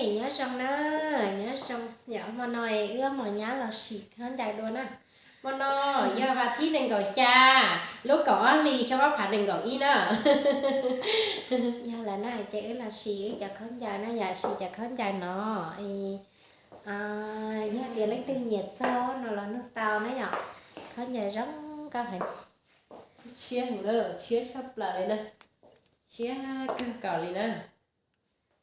Nyob zoo na, nyob zoo, yog hmo no wb mos nyab los sim khaub ncaws dua na. Hmo no yog vas thib nees nkaum xya, lub kaum ob hli xyoo ob phav nees nkaum ib na. Yog lawm na ces wb los sim wb cov khaub ncaws na, yog sim cov khaub ncaws no. Yog tias leej twg nyiam txog no los nug tau na yom. Khaub ncaws zoo nkauj heev. Tshiab heev na, tshiab tshaj plaws li na. Tshiab kawg nkaus li na.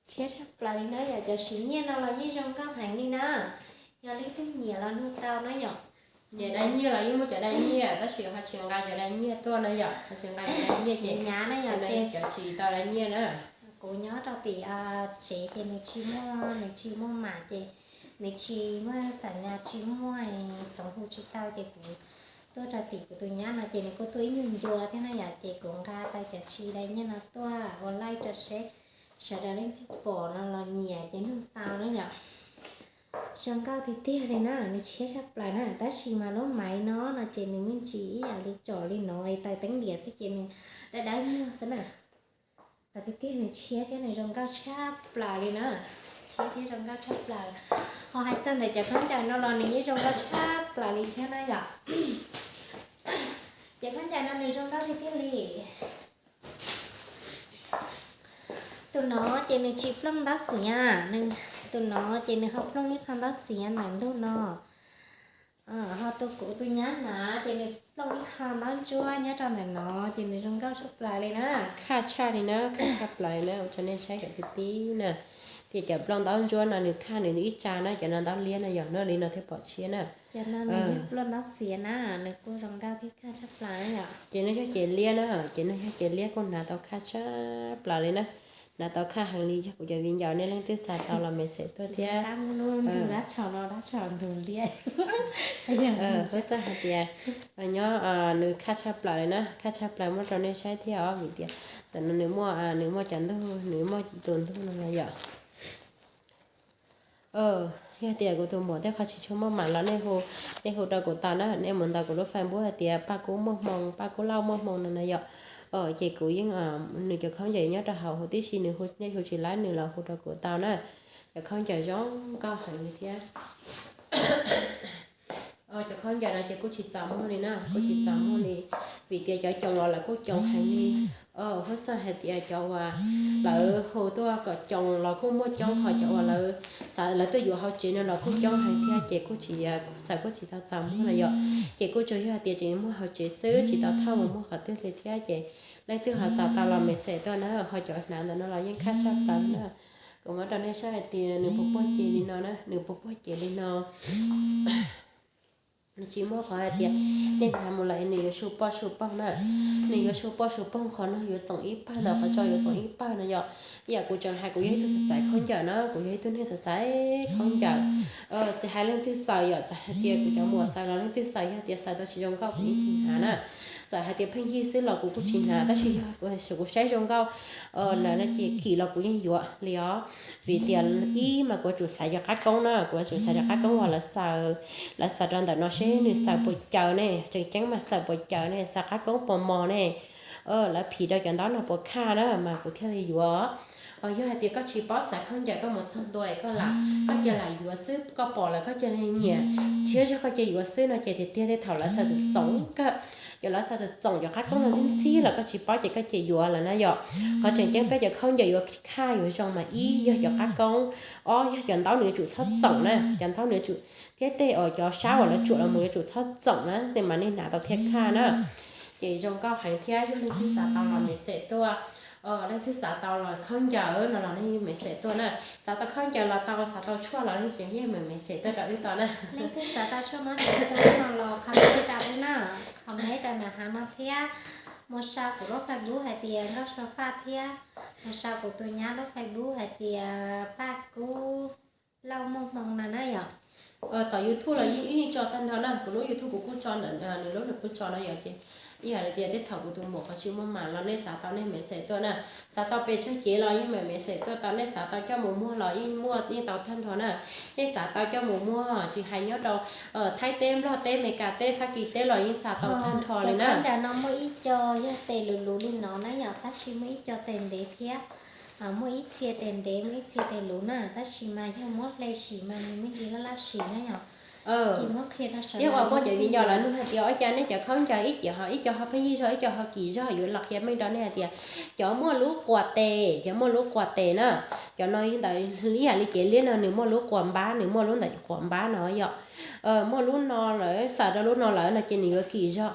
Tshiab tshaj plaws li na yom, cov siv nyiaj no los yeej zoo nkauj heev li na. Yog leej twg nyiam los nug tau na yom. Ces dai nyiaj los yeej muaj cov dai nyiaj tab sis ho tsis nqa cov dai nyiaj tuaj na yom, ho tsis nqa cov dai nyiaj ces nyab na yom, cov tsis tau dai nyiaj na. Kuv nyob rau tim tsev ces nws tsis muaj, nws tsis muaj mam ces nws tsis muaj xam nyas, tsis muaj xov hu tsis tau ces kuv tuaj rau tim kuv tus nyab no ces nws kuj tuaj ib nyuag ncua thiab na yom, ces kuv nqa tau cov tsis dai nyiaj no tuaj ua laij rau seb sawv daws leej twg pom no los nyiam ces nug tau na yom. Zoo nkauj tiag tiag li na, nws tshiab tshaj plaws na, tab sis mas lub maiv no no ces nws me ntsis ib yam li tsom li no es taws teeb diam xwb ces nws dawb dawb nyuag xwb na. Qhov tiag tiag nws tshiab thiab nws zoo nkauj tshaj plaws li na, tshiab thiab zoo nkauj tshaj plaws. Ho hais txog ntawm cov khaub ncaws no los nws yeej zoo nkauj tshaj plaws li thiab na yom. Cov khaub ncaws no nws zoo nkauj tiag tiag li. Tus no ces nws tsis plooj ntaub xiav, tus no ces nws ho plooj ib qho ntaub xiav ntawm ntug no. Ho tus kuv tus nyab hnav ces nws plooj ib qho ntaub ntsuab nyob rau ntawm no, ces nws zoo nkauj tshaj plaws li na. Khaj tshaj li na, khaj tshaj plaws li na, ua rau nej saib kom tib tib na. Tias cov plooj ntaub ntsuab no nws khaj nws ib tsa na, cov no ntaub liab no yog na, li no thiaj pom tshiab na. Cov no nws yog plooj ntaub xiav na, nws kuj zoo nkauj thiab khaj tshaj plaws na yom. Ces no yog ces liab na, ces no yog ces liab kuj hnav tau khaj tshaj plaws li na. Hnav tau khaj heev li, yog kuv cov viv ncaus nej leej twg xav tau los message tuaj thiab. Dab tshauv no dab tshauv ntug liab. Kuv xav hais tias nyob nws khaj tshaj plaws li na, khaj tshaj plaws muab rau nej saib thiab os, vim tias ntawm no nws muaj, nws muaj cov ntug, nws muaj tus ntug no na yom. Yog tias kuv tus muam tej qhov tsis tshua muaj mam los nej hu, nej hu rau kuv tau na, nej mus ntaus kuv lub Facebook hais tias Paj Kub Muaj Hmoo, Paj Kub Lauj Muaj Hmoo no na yom. Ces kuv yeej, nws cov khaub ncaws nyob rau hauv huv tib si, nws hu, nej hu tsis laib nws los hu rau kuv tau na. Cov khaub ncaws zoo nkauj heev li thiab. Cov khaub ncaws no ces kuj tsis txaus muag li na, kuj tsis txaus muag li, vim tias cov coos los lawv kuj coos heev li. Huab xaj hais tias cov uas lawv hu tuaj kom coos los kuj muaj coob, ho cov uas lawv xav lawv tuaj yuav hauv tsev no los kuj coob heev thiab, ces kuj tsis, xav kuj tsis tau txaus muag na yom. Ces kuj tsuas yog hais tias tseem muag hauv tsev xwb, tsis tau thauj mus muag qhov twg li thiab, ces leej twg ho xav tau los message tuaj na, ho cov hnav ntawm no los yeej khaj tshaj plaws na. Kuv muab rau nej saib hais tias nws puas puag ces li no na, nws puas puag ces li no. Nws tsis muaj qhov hais tias nej hnav mus lawm nws yuav su poj su poog na. Nws yuav su poj su poog, qhov no yuav txoom ib pawg ntawm qhov tso yuav txoom ib pawg no yom. Ib yam kuv tseem hais kuv yog ib tug xav xaiv khaub ncaws na, kuv yog ib tug neeg xav xaiv khaub ncaws. Txawm hais leej twg xaws yom, txawm hais tias kuv cov muam xaws los leej twg xaws, yog tias xaws tau tsis zoo nkauj kuv yeej tsis hnav na. Txawm hais tias pheej yig xwb los kuv kuj tsis hnav, tab sis yog kuv saib zoo nkauj lawm no ces kim los kuv yeej yuav li os. Vim tias ib mas kuv yuav tsum xaiv cov qab koob na, kuv yuav tsum xaiv cov qab koob uas lawv xaws, lawv xaws rau ntawm no seb nws xaws puas caws ne, tseem ceeb mas xaws puas caws ne, xaws qab koob puas mos ne. Lawv phim rau cov ntaub no puas khaj na mas kuv thiaj li yuav. Yog hais tias koj tsis paub xav khaub ncaws, koj mus txog ntua es koj lam, koj cia lam yuav xwb, koj pom lawm koj cia li nyiam, tshiab zog koj cia yuav xwb no ces tiag tiag tej thaum lawv xaws txoom txoom kawg. Cov lawv xaws txoom txoom cov qab koob no ntxhib ntxhib los koj tsis paub ces koj cia yuav lawm na yom. Qhov tseem ceeb peb cov khaub ncaws yuav khaj yuav zoo mas ib yog cov qab koob, ob yog cov ntaub nws yuav tsum txhob txoom na, cov ntaub nws yuav tsum, thiab tej uas cov sab uas lawv tsuam los mus yuav tsum txhob txoom na, tej mas nej hnav tau thiaj khaj na. Ces zoo nkauj heev thiab, yog leej twg xav tau los message tuaj. Leej twg xav tau los khaub ncaws no los nej message tuaj na. Xav tau khaub ncaws los tau, xav tau tshuaj los nej tseem yeej message tuaj rau wb tau na. Leej twg xav tau tshuaj mob tsev tuaj no los comment rau wb na, comment rau nram hav no thiab. Mus sau kuv lub Facebook hais tias Nkauj Sua Faj thiab mus sau kuv tus nyab lub Facebook hais tias Paj Kub Lauj Muaj Hmoo no na yom. Tom YouTube los yeej ib tso tag nrho na, kuv lub YouTube kuv kuj tso ntawm nws lub nws kuj tso na yom. Ces ib yam li tias tej thaum kuv tus muam qhov tsis muaj mam los nej xav tau nej message tuaj na. Xav tau pes tsawg cev los yeej message tuaj tau, nej xav tau coj mus muag los yeej muaj, yeej tau tag nrho na. Nej xav tau coj mus muag tsis hais nyob rau Thaib teb, Nplog teb, Meskas teb, Fab Kis teb los yeej xa tau tag nrho li na. Cov khaub ncaws no muaj ib co yog tes luv luv li no na yom, tab sis muaj ib co tes ntev thiab. muaj ib txhia tes ntev muaj ib txhia tes luv na, tab sis mas yog muab hle sim mas nws me ntsis laj laj sim na yom. Ces muab qhia rau sawv daws, muaj cov viv ncaus lawv nug hais tias ua cas nej cov khaub ncaws ib ce ho ib co ho pheej yig zog ib co ho kim zog, yuav los qhia meej rau nej hais tias cov muaj lub quas tes, cov muaj lub quas tes na, cov no ntawm ib yam li cev liab no nws muaj lub quas npab, nws muaj lub ntawm quas npab no yom. Muaj lub no lawm, xaws rau lub no lawm no ces nws yuav kim zog.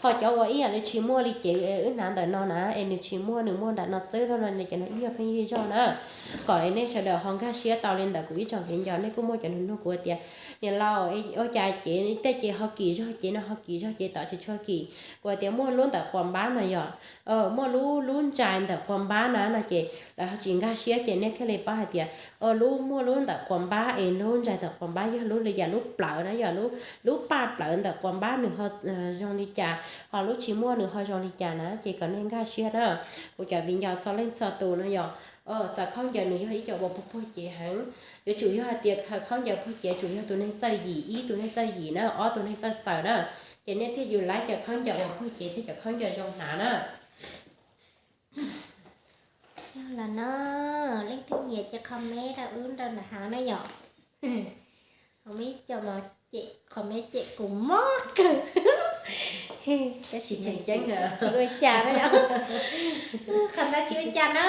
Ho cov uas ib yam li tsis muaj li cev wb hnav ntawm no na, es nws tsis muaj, nws muaj nram no xwb no, cov no ib nyuag pheej yig zog na. Kom nej sawv daws ho nkag siab tau li ntawd, kuv ib tsoom viv ncaus nej kuj muaj cov nug nug kuv tias niam laus, ua cas cev tej ces ho kim zog, cev no ho kim zog, cev tom tsis tshua kim. Kuv tias muaj lub ntawm quas npab no yom, muaj lub, lub ntsais ntawm quas npab na no ces lawv ho tsis nkag siab ces nej thiaj li paub hais tias lub, muaj lub ntawm quas npab es lub ntsais ntawm quas npab yog lub li cas, lub plawv na yom, lub paj plawv ntawm quas npab nws ho zoo li cas, ho lub tsis muaj nws ho zoo li cas na, ces kom nej nkag siab na. Kuv cov viv ncaus txhua leej txhua tus no yom, xaws khaub ncaws nws yog ib co uas puag puag cev heev. Yuav tsum yog hais tias khaws khaub ncaws puag cev tsum yog tus neeg txawj yim, ib tug neeg txawj yim na, ob tug neeg txawj xaws na, ces nej thiaj yuav laib cov khaub ncaws uas puag cev thiab cov khaub ncaws zoo hnav na. Yog los no, leej twg nyiam ces comment rau wb nram hav na yom. Comment cem kuv mob kawg. Tab sis tseem ceeb, tsis ua cas na yom. Qhov ntawd tsis ua cas na,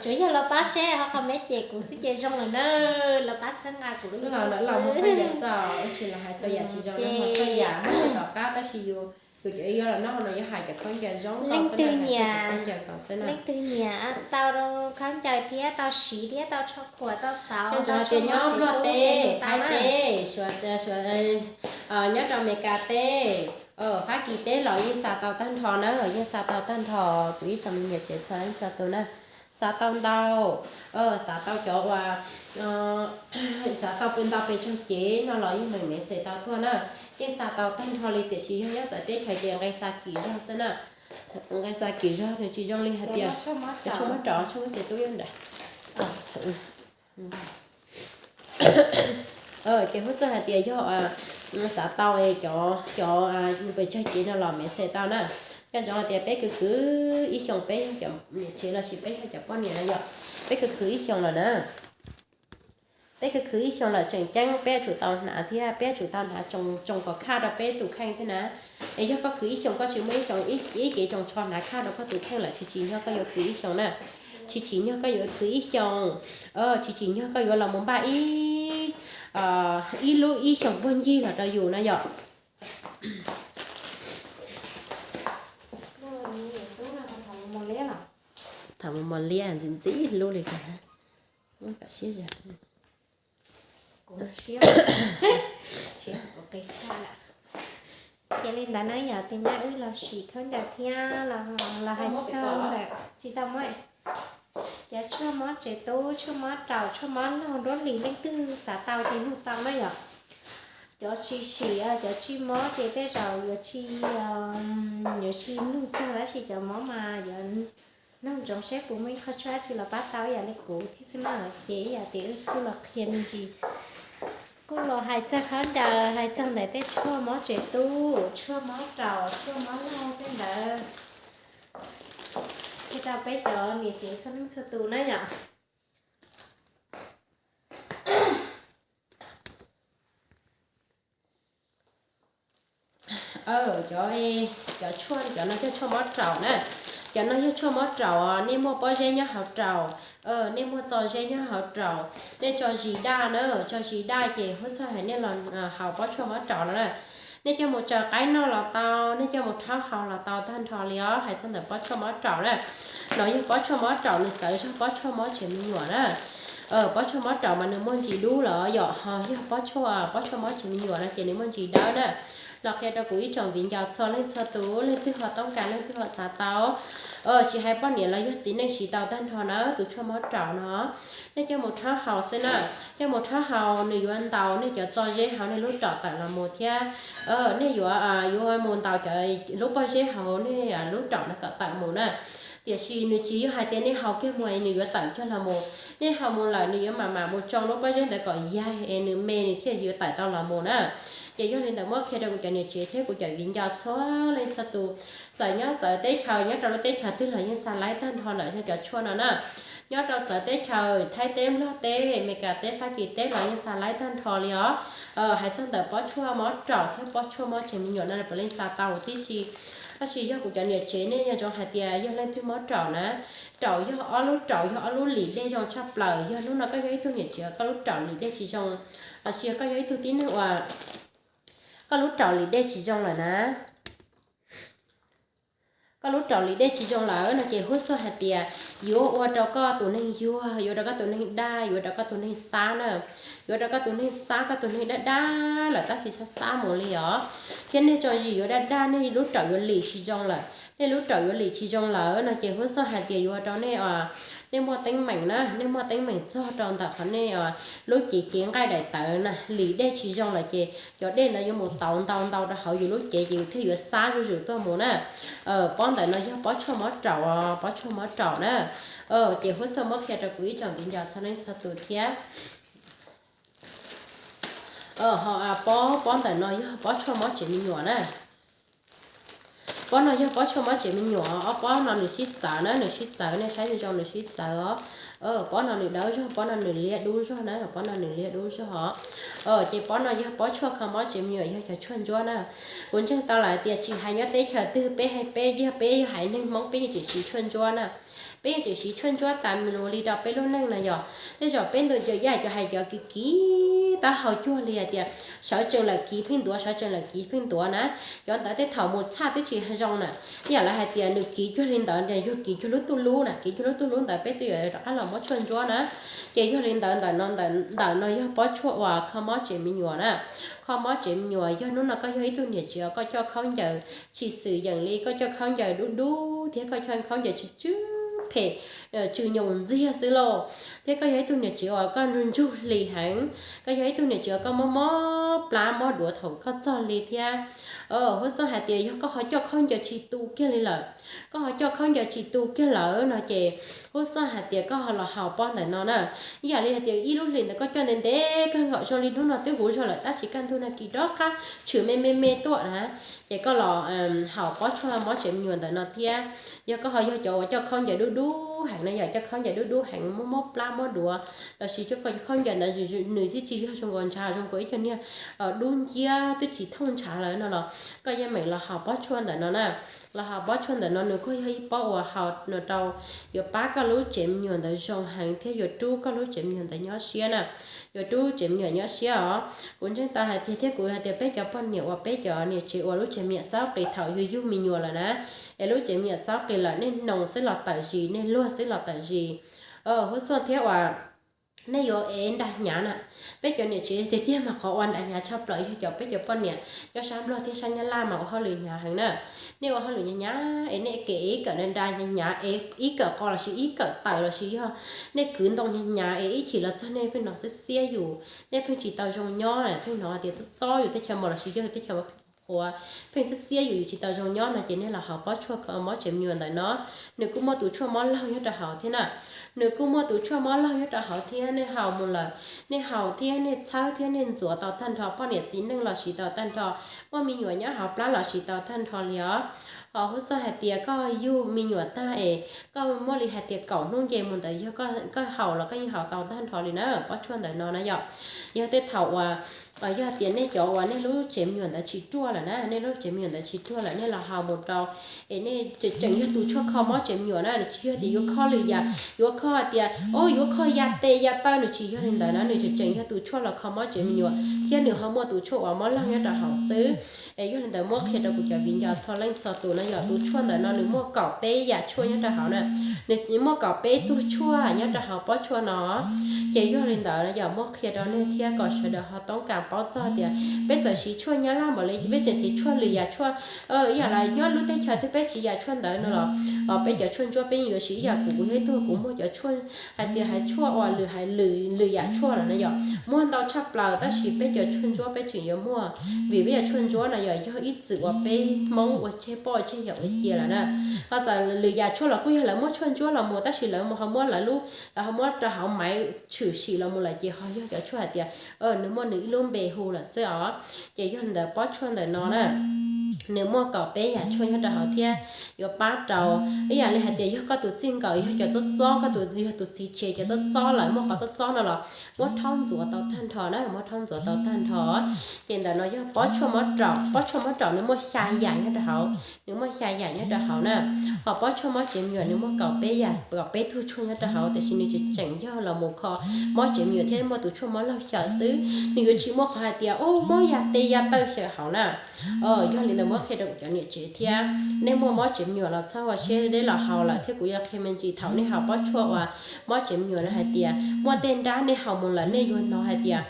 tsuas yog los pab seb ho comment cem kuv xwb ces zoo lawm na. Los pab txhawb nqa kuv lub, los muaj pheej yam xwb, tsis los hais txhua yam tsis zoo na, txhua yam muaj tom qab tab sis yus, yus cov yuav los noj no yuav hais cov khaub ncaws zoo, leej twg nyiam, leej twg nyiam tau khaub ncaws thiab tau siv thiab tau tsho khuam tau xauv, nyob Nplog teb, Thaib teb, nyob rau Amelikas teb, Fab Kis teb los yeej xa tau tag nrho na, yeej xa tau tag nrho. Kuv ib tsoom me niam tsev txhua leej txhua tus na, xa tau ntau, xa tau cov uas, xa tau ntau pes tsawg cev no los yeej meem message tau tuaj na. Yeej xa tau tag nrho li, tiam sis yog nyob txawv teb chaws ces nqe xa kim zog xwb na. Nqe xa kim zog nws tsis zoo li hais tias cov tshuaj mob raum, tshuaj mob tsev tub nyob nram. Ces huab xaj hais tias yog xav tau cov, cov pes tsawg cev no los message tau na. Nco ntsoov hais tias peb khwv khwv ib xyoos peb yog cov niam tsev lossis peb yog cov poj niam no yom, peb khwv khwv ib xyoos lawm na. Peb khwv khwv ib xyoos lawm tseem ceeb peb yuav tsum tau hnav thiab peb yuav tsum tau hnav tsoos kom khaj rau peb tus kheej thiab na. Es yog koj khwv ib xyoos koj tsis muaj ib, ib cev tsoos tsho hnav khaj rau koj tus kheej lawm tsis tsim nyog koj yuav khwv ib xyoos na. Tsis tsim nyog koj yuav khwv ib xyoos, tsis tsim nyog koj yuav los mus npaj ib, ib lub ib xyoos puag ncig los rau yus na yom. Thaum mus mos liab ntxim ntxim hlub li ko. Muab kom siab zog. Kuv siab, siab kuv qis tshaj lawm. Ces li ntawd na yom, tus nyab wb los sim khaub ncaws thiab los hais txog ntawm tsis tau muab cov tshuaj mob tsev tub, tshuaj mob raum, tshuaj mob laug nruab hlis, leej twg xav tau ces nug tau na yom. Cov tsis sim, cov tsis mob ces tej zaum yuav tsis, yuav tsis nug txog, tab sis cov mob mas yuav nug ntsoov seb puas muaj ib qho tshuaj dab tsi los pab tau ib yam li kuv thiab xwb na. Ces ib yam tias wb kuj los qhia me ntsis, kuj los hais txog khaub ncaws, hais txog ntawm tej tshuaj mob tsev tub, tshuaj mob raum, tshuaj mob laug tej ntawd, qhia rau peb cov niam tsev txhua leej txhua tus na yom. Cov, cov tshuaj, cov no yog tshuaj mob raum na. Cov no yog tshuaj mob raum, nej muaj pob zeb nyob hauv raum, nej muaj txo zeb nyob hauv raum, nej tso zis daj na, tso zis daj ces huab xaj hais nej los haus pob tshuaj mob raum no na. Nej coj mus tsaws qaib noj los tau, nej coj mus rhaub haus los tau tag nrho li os. Hais txog ntawm pob tshuaj mob raum na, no yog pob tshuaj mob raum nws txawv zog pob tshuaj mob tsev me nyuam na. Pob tshuaj mob raum mas nws muaj ntsis dub los yom, ho yog pob tshuaj, pob tshuaj mob tsev me nyuam no ces nws muaj ntsis dawb na. Los qhia rau kuv ib tsoom viv ncaus txhua leej txhua tus, leej twg ho toob kas leej twg ho xav tau, tsis hais poj niam los yog txiv neej siv tau tag nrho na tus tshuaj mob raum no. Nej coj mus rhaub haus xwb na, coj mus rhaub haus nws yuav ntaus nej cov txo zeb hauv nej lub raum tawm los mus thiab. Nej yuav, yuav mus ntaus cov lub pob zeb hauv nej lub raum no kom tawm mus na. Tiam sis nws tsis yog hais tias nej haus kiag mus es nws yuav tawm kiag los mus. Nej haus mus lawm nws yuav mam mam mus tsoo lub pob zeb ntawd kom yaig es nws me nws thiaj yuav tawm tau los mus na. Ces yog li ntawd muab qhia rau kuv cov niam tsev thiab kuv cov viv ncaus txhua leej txhua tus, txawm nyob txawv teb chaws nyob rau lub teb chaws twg los yeej xa laib tag nrho ntawm cov tshuaj no na. Nyob rau txawv teb chaws Thaib teb, Nplog teb, Amelikas teb, Fab Kis teb los yeej xa laib tag nrho li os. Hais txog ntawm pob tshuaj mob raum thiab pob tshuaj mob tsev me nyuam no puav leej xa tau tib si. Tab sis yog kuv cov niam tsev nej nco ntsoov hais tias yog leej twg mob raum na, raum yog ob lub, raum yog ob lub lim dej zoo tshaj plaws. Yog hnub no koj yog ib tug niam tsev koj lub raum lim dej tsis zoo, los sis yog koj yog ib tug tib neeg uas koj lub raum lim dej tsis zoo lawm na, koj lub raum lim dej tsis zoo lawm no ces huab xauj hais tias yuav ua rau koj tus neeg yuag, yuav rau koj tus neeg daj, yuav rau koj tus neeg xab na, yuav rau koj tus neeg xab, koj tus neeg daj daj lawm tab sis xab xab mus li os. Thiab nej tso zis yuav daj daj, nej lub raum yuav lim tsis zoo lawm, nej lub raum yuav lim tsis zoo lawm no ces huab xauj hais tias yuav rau nej, nej muaj teeb meem na, nej muaj teeb meem txog rau ntawm qhov nej lub cev cev nqaij daim tawv na, lim dej tsis zoo lawm ces cov dej ntawd yuav mus tauv ntau ntau rau hauv yus lub cev ces yus thiaj yuav xab zuj zus tuaj mus na. Pob ntawm no yog pob tshuaj mob raum, pob tshuaj mob raum na. Ces huab xauj muab qhia rau kuv ib tsoom viv ncaus txhua leej txhua tus thiab. Ho pob, pob ntawm no yog pob tshuaj mob tsev me nyuam na. Pob no yog pob tshuaj mob tsev me nyuam, ob pob no nws sib txawv na, nws sib txawv, nej saib zoo zoo nws sib txawv os. Pob no nws dawb zog, pob no nws liab dub zog na, pob no nws liab dub zog os. Ces pob no yog pob tshuaj kho mob tsev me nyuam, yog cov tshuaj ntsuab na. Kuv ntseeg tau lawm tias tsis hais nyob teb chaws twg peb hais, peb yog, peb yog haiv neeg Hmoob peb yeej tseem siv tshuaj ntsuab na. Peb yeej tseem siv tshuaj ntsuab tas mus li rau peb lub neej no yog. Tej zaum peb ntu cov yaj cov hais cov kiv kiv taub hau cuag li hais tias sawv tsees lawm kiv pheej ntuav, sawv tsees lawm kiv pheej ntuav na. Cov ntawd tej thaum mus txhaj twb tsis zoo na. Ib yam lawv hais tias nws kiv cuag li ntawd, yuav kiv cuag lub tuj lub na, kiv cuag lub tuj lub ntawd peb twb yuav rov qab los muab tshuaj ntsuab na. Ces yog li ntawd, ntawm no, ntawm no yog pob tshuaj uas kho mob tsev me nyuam na. Kho mob tsev me nyuam, yog hnub no koj yog ib tug niam tsev koj coj khaub ncaws tsis xwm yeem li, koj coj khaub ncaws dub dub thiab koj coj khaub ncaws tsw tsw phem, tsw nyoos ntxiag xwb lauj, thiab koj yog ib tug niam tsev uas koj ntsug ntsug hli heev, koj yog ib tug niam tsev uas koj mob mob plab mob duav thaum koj txog hli thiab. Huab xauj hais tias yog koj ho coj khaub ncaws tsis tu kiag li lawm, koj ho coj khaub ncaws tsis tu kiag lawm no ces huab xauj hais tias koj ho los haus pob ntawm no na. Ib yam li hais tias ib lub hlis ntawd koj coj ntev ntev kawg nkaus zoo li hnub no twb huv zog lawm tab sis kaj ntug nag kis rov qab tshwm me me me tuaj na, ces koj los haus pob tshuaj mob tsev me nyuam ntawm no thiab. Yog koj ho yog cov uas coj khaub ncaws dub dub heev na, yog coj khaub ncaws dub dub heev mob mob plab mob duav, los sis coj khaub ncaws ntawd nws thiaj tsis yog zoo nkaus ntshav, zoo nkaus ib co niag dub nciab twb tsis thooj ntshav lawm no los koj yeej meem los haus pob tshuaj ntawm no na. Los haus pob tshuaj ntawm no nws kuj yog ib pob uas haus no rau, yuav pab koj lub tsev me nyuam ntawd zoo heev thiab yuav rub koj lub tsev me nyuam ntawd nyob siab na. Yuav rub tsev me nyuam nyob siab os. Kuv ntseeg tau hais tias thiab kuv hais tias peb cov poj niam uas peb cov niam tsev uas lub tsev me nyuam xaub qis thaum yug yug me nyuam lawm na, es lub tsev me nyuam xaub qis lawm nej noog xwb los tawm zis, nej luag xwb los tawm zis. Huab xauj thiab uas nej yuav ev nra hnyav na. Peb cov niam tsev tiag tiag mas qhov ua nra hnyav tshaj plaws yog cov peb cov poj niam nyob sab Nplog thiab sab Nyab Laj mas ua hauj lwm hnyav heev na. Nej ua hauj lwm hnyav hnyav es nej kev ev ib kawm nra nra hnyav hnyav es ib kawm qos los sis ib kawm tawm los sis yog nej kwv ntoo hnyav hnyav es ib chim los txog nej pheej hnov xiab xiab yus, nej pheej tsis tau zoo nyob, pheej hnov tias txob txob yus teb chaws mas los sis yog teb chaws mas pheej qhuav, pheej xiab xiab yus, yus tsis tau zoo nyob no ces nej los haus pob tshuaj kho mob tsev me nyuam ntawm no. Nws kuj muaj tus tshuaj mob laug nyob rau hauv thiab na. Nws kuj muaj tus tshuaj mob laug nyob rau hauv thiab, nej haus mus lawm, nej haus thiab nej txhawb thiab nej ntxuav tau tag nrho, poj niam txiv neej los siv tau tag nrho, muaj me nyuam nyob hauv plab los siv tau tag nrho li os. Ho huab xauj hais tias koj yug me nyuam tag es koj muaj li hais tias kaum hnub nce mus ntawd yog koj haus los koj yeej haus tau tag nrho li na, pob tshuaj ntawm no na yom. Yog tej thaum uas yog tias nej cov uas nej lub tsev me nyuam ntawd tsis ruaj lawm na, nej lub tsev me nyuam ntawd tsis ruaj lawm nej los haus mus rau, es nej tseem tseem yog tus tshuaj kho mob tsev me nyuam na, nws tsis yog tias yuav kho lwm yam, yuav kho tias o yuav kho ya tes ya taw, nws tsis yog li ntawd na, nws tseem tseem yog tus tshuaj los kho mob tsev me nyuam thiab nws ho muaj tus tshuaj uas mob laug nyob rau hauv xwb. Es yog li ntawd muab qhia rau kuv cov viv ncaus txhua leej txhua tus no yom, tus tshuaj ntawm no nws muaj kaum peb yam tshuaj nyob rau hauv na, nws muaj kaum peb tug tshuaj nyob rau hauv pob tshuaj no. Ces yog li ntawd no yom, muab qhia rau nej thiab kom sawv daws ho toob kas paub txog tias peb txawm siv tshuaj Nyab Laj npaum li, peb tseem siv tshuaj lwm yam tshuaj, ib yam li nyob lub teb chaws twg peb siv yam tshuaj ntawd no los peb cov tshuaj ntsuab peb yeej yuav siv ib yam. Kuv kuv yog ib tug kuv muaj cov tshuaj hais tias hais tshuaj uas lwm hais lwm lwm yam tshuaj lawm na yom, muaj ntau tshaj plaws tab sis peb cov tshuaj ntsuab peb tseem yuav muaj, vim peb cov tshuaj ntsuab no yom yog ib txwm uas peb Hmoob ua tseg poj tseg yam ua cia lawm na. Ho txawm lwm yam tshuaj los kuj yog lawv muab tshuaj ntsuab los mus tab sis lawv ho muab lawv lub, lawv ho muab rau hauv maiv tshwm sim los mus lawm ces ho yog cov tshuaj hais tias nws muaj nws ib lub npe hu lawm xwb os. Ces yog ntawd pob tshuaj ntawm no na, nws muaj kaum peb yam tshuaj nyob rau hauv thiab yuav pab rau, ib yam li hais tias yog koj tus txij nkawm yog cov txob txob, koj tus yog tus txiv tsev cov txob txob lawm, muaj qhov txob txob no los muab rhaub ntxuav tau tag nrho na, muab rhaub ntxuav tau tag nrho. Ces ntawm no yog pob tshuaj mob raum, pob tshuaj mob raum nws muaj xya yam nyob rau hauv, nws muaj xya yam nyob rau hauv na. Ho pob tshuaj mob tsev me nyuam nws muaj kaum peb yam, kaum peb tug tshuaj nyob rau hauv, tiam sis nws tseem tseem yog los mus kho mob tsev me nyuam thiab muaj tus tshuaj mob laug xyaw xwb, nws yuav tsis muaj qhov hais tias u mob ya tes ya taw xyaw hauv na. Yog li ntawd muab qhia rau kuv cov niam tsev thiab, nej muaj mob tsev me nyuam los txhob ua siab deb los haus lawm thiab, kuv yuav qhia me ntsis thaum nej haus pob tshuaj uas mob tsev me nyuam no hais tias muaj tej nrab nej haus mus lawm nej yuav hnov hais tias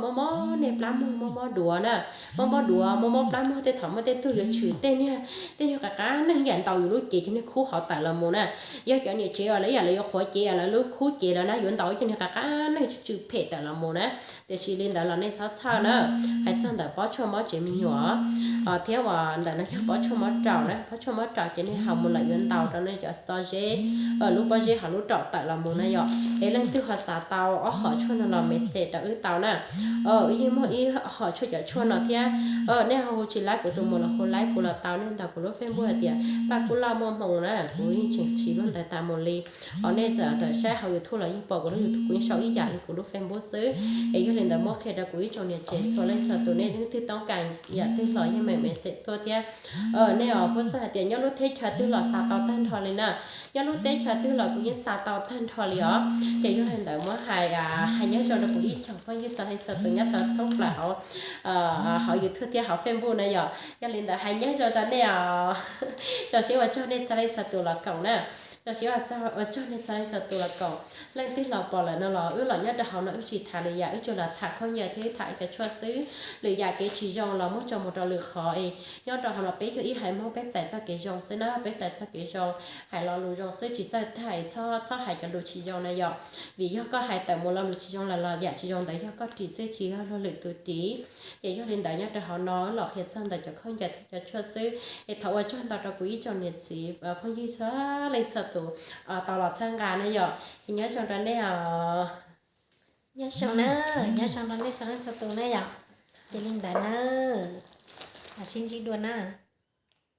mob mob nej plab muag, mob mob duav na, mob mob duav, mob mob plab muag, tej thaum muaj tej tug yuav tshwm tej niag, tej niag qab qab neeg yam ntaus yus lub cev ces niag khub hauv tawm los mus na. Yog cov niam tsev uas lawv ib yam li yuav qhuav cev lawv lub khub cev lawm na, yuav ntaus ib co niag qab qab neeg tsw tsw phem tawm los mus na. Tiam sis li ntawd los nej txhob txhawj na, hais txog ntawm pob tshuaj mob tsev me nyuam thiab uas ntawm no yog pob tshuaj mob raum na, pob tshuaj mob raum ces nej haus mus lawm yuav ntaus rau nej cov txo zeb, lub pob zeb hauv lub raum tawm los mus na yom. Es leej twg ho xav tau ob hom tshuaj no los message rau wb tau na. Wb yeej muaj ib hom tshuaj cov tshuaj no thiab. Nej ho hu tsis laib kuv tus mus los hu laib kuv los tau, nej ntaus kuv lub Facebook hais tias Paj Kub Lauj Muaj Hmoo na, kuv yeej tseem siv lub ntawd tas mus li. Os nej txawm saib hauv YouTube los yeej pom kuv lub YouTube, kuv yeej sau ib yam li kuv lub Facebook xwb. Es yog li ntawd muab qhia rau kuv ib tsoom niam tsev txhua leej txhua tus, nej leej twg toob kas yam twg los yeej meem message tuaj thiab. Nej os, puab xav hais tias nyob lub teb chaws twg los xa tau tag nrho li na. Nyob lub teb chaws twg los kuv yeej xa tau tag nrho li os. Ces yog li ntawd muab hais, hais nyob zoo rau kuv ib tsoom phooj ywg txhua leej txhua tus nyob rau thoob plaws hauv, hauv YouTube thiab hauv Facebook na yom. Yog li ntawd hais nyob zoo rau nej os. Zoo siab ua tsaug nej txhua leej txhua tus los koom na. Zoo siab ua tsaug nej txhua leej txhua tus los koom. Leej twg los pom lawm no los wb los nyob rau hauv no wb tsis tham lwm yam, wb tsuas los tham khaub ncaws thiab wb tham cov tshuaj xwb. Lwm yam kev tsis zoo los muab tso mus rau lwm qhov es nyob rau hauv no peb yog ib haiv Hmoob peb txais txoj kev zoo xwb na, peb txais txoj kev zoo, hais lo lus zoo xwb tsis txawj tag es txhob, txhob hais cov lus tsis zoo na yom. Vim yog koj hais tawm mus lo lus tsis zoo los los yam tsis zoo ntawd yog koj ris xwb tsis yog luag lwm tus ris. Ces yog li ntawd nyob rau hauv no wb los qhia txog ntawm cov khaub ncaws thiab cov tshuaj xwb. Es thov ua tsaug ntau rau kuv ib tsoom niam txiv phooj ywg txhua leej txhua tus tau los txhawb nqa na yom. Es nyob zoo rau nej os. Nyob zoo na, nyob zoo rau nej txhua leej txhua tus na yom. Ces li ntawd na, sib ntsib dua na.